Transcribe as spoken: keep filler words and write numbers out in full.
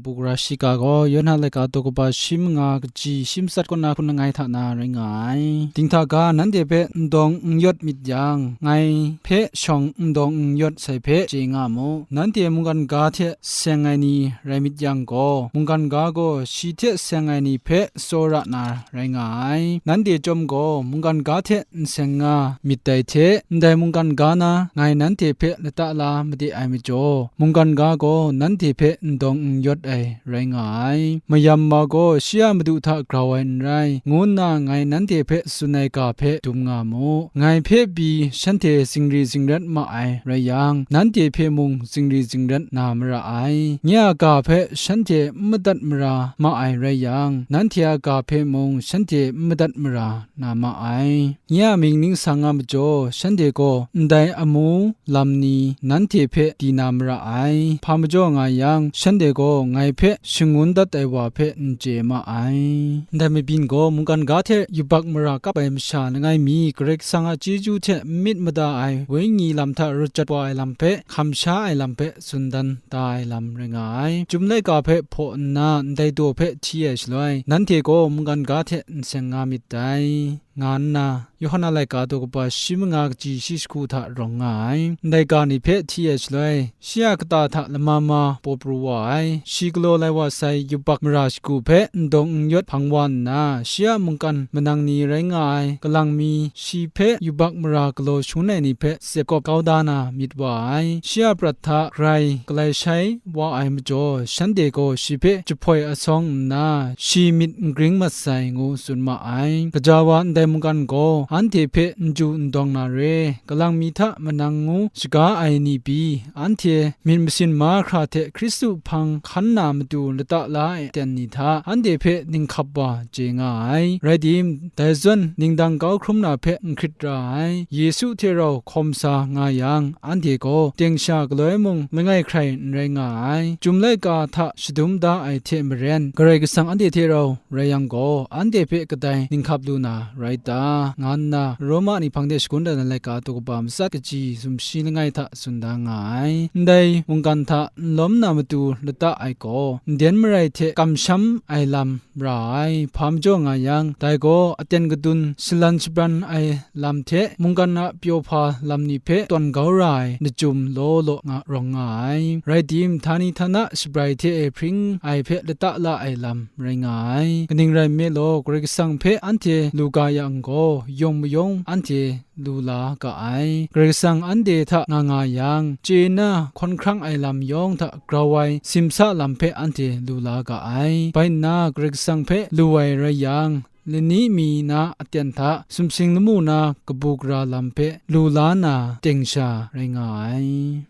Bugra shiga gaw Yawhan laika daw kaba shi manga kaji shi matsat kaw na hkun langai hta na rai nga ai. Dinghta ga nanhte hpe n dawng n yawt myit yang, ngai hpe shawng n dawng n yawt sai hpe chye nga mu. Nanhte mungkan ga hte seng ai ni rai myit yang gaw, mungkan ga gaw shi hte seng ai ni hpe tsawra na rai nga ai. Nanhte chyawm gaw mungkan ga hte n seng nga myit dai hte, ndai mungkan ga na ngai nanhte hpe lata la made ai majaw, mungkan ga gaw nanhte hpe n dawng n yawt ai rai nga ai. Mayam ma gaw shi a madu hta grau ai n rai, ngu nna ngai nanhte hpe tsun ai ga hpe dum nga mu. Ngai hpe pyi shanhte zingri zingrat ma ai rai yang, nanhte hpe mung zingri zingrat na mara ai. Nye a ga hpe shanhte n madat mara ma ai rai yang, nanhte a ga hpe mung shanhte n madat mara na ma ai. Nye a mying ningsang a majaw, shanhte gaw ndai amu lam ni nanhte hpe di na mara ai. Hpa majaw nga yang, shanhte gaw ngai hpe shangun dat ai wa hpe n chye ma ai. Ndai mabyin gaw mungkan ga hte yubak mara kap ai masha langai mi, Karai Kasang a chyeju hte n myit mada ai wenyi lam hta rut jat wa ai lam hpe, hkam sha ai lam hpe tsun dan da ai lam rai nga ai. Chyum laika hpe hpaw nna ndai daw hpe hti ai shaloi, nanhte gaw mungkan ga hte n seng nga myit dai, nga nna, Yawhan a laika daw kaba shi manga kaji shi shagu hta rawng nga ai. Ndai ga ni hpe hti ai shaloi, shi a kata hta lama ma paw pru wa ai. Shi galaw lai wa sai yubak mara shagu hpe n dawng n yawt hpang wa nna, shi a mungkan manang ni rai nga ai kalang mi, shi hpe yubak mara galaw shangun ai ni hpe tsep kawp kau da na myit wa ai. Shi a prat hta grai galai shai wa ai majaw, shanhte gaw shi hpe jahpoi asawng nna, shi myit n gring mat sai, ngu tsun ma ai. Gaja wa ndai mungkan gaw anhte hpe n ju n dawng na re, kalang mi hta manang ngu shaga ai ni pyi, anhte myit masin mahkra hte Hkristu hpang hkan na matu lata la ai aten ni hta, anhte hpe ninghkap wa chye nga ai. Rai tim, dai zawn ningdang kau hkrum na hpe n hkrit ra ai. Yesu hte rau hkawm sa nga yang, anhte gaw teng sha galoi mung langai hkrai n rai nga ai. Chyum laika hta shadum da ai hte maren, Karai Kasang anhte hte rau rai yang gaw, anhte hpe kadai ninghkap lu na rai ta? Nga nna Roma ni hpang de shagun dat ai laika daw kaba matsat kaji sumshi langai hta tsun da nga ai. Ndai mungkan hta n lawm na matu lata ai gaw, nden marai hte kamsham ai lam ra ai. Hpa majaw nga yang, dai gaw aten kadun shalan shabran ai lam hte mungkan a pyaw hpa lam ni hpe tawn kau ra ai lachyum law law nga, rawng nga ai. Rai tim, htani htana shabrai hte e hpring ai hpe lata la ai lam rai nga ai. Kaning rai nme law, Karai Kasang hpe anhte lu ga yang gaw, yawng mayawng anhte lu la ga ai. Karai Kasang anhte hta nga nga yang, chye na hkawn hkrang ai lam yawng hta grau ai simsa lam hpe anhte lu la ga ai. Bai nna, Karai Kasang hpe lu ai rai yang, lani mi na aten hta sumsing lamu na kabu gara lam hpe lu la na teng sha rai nga ai.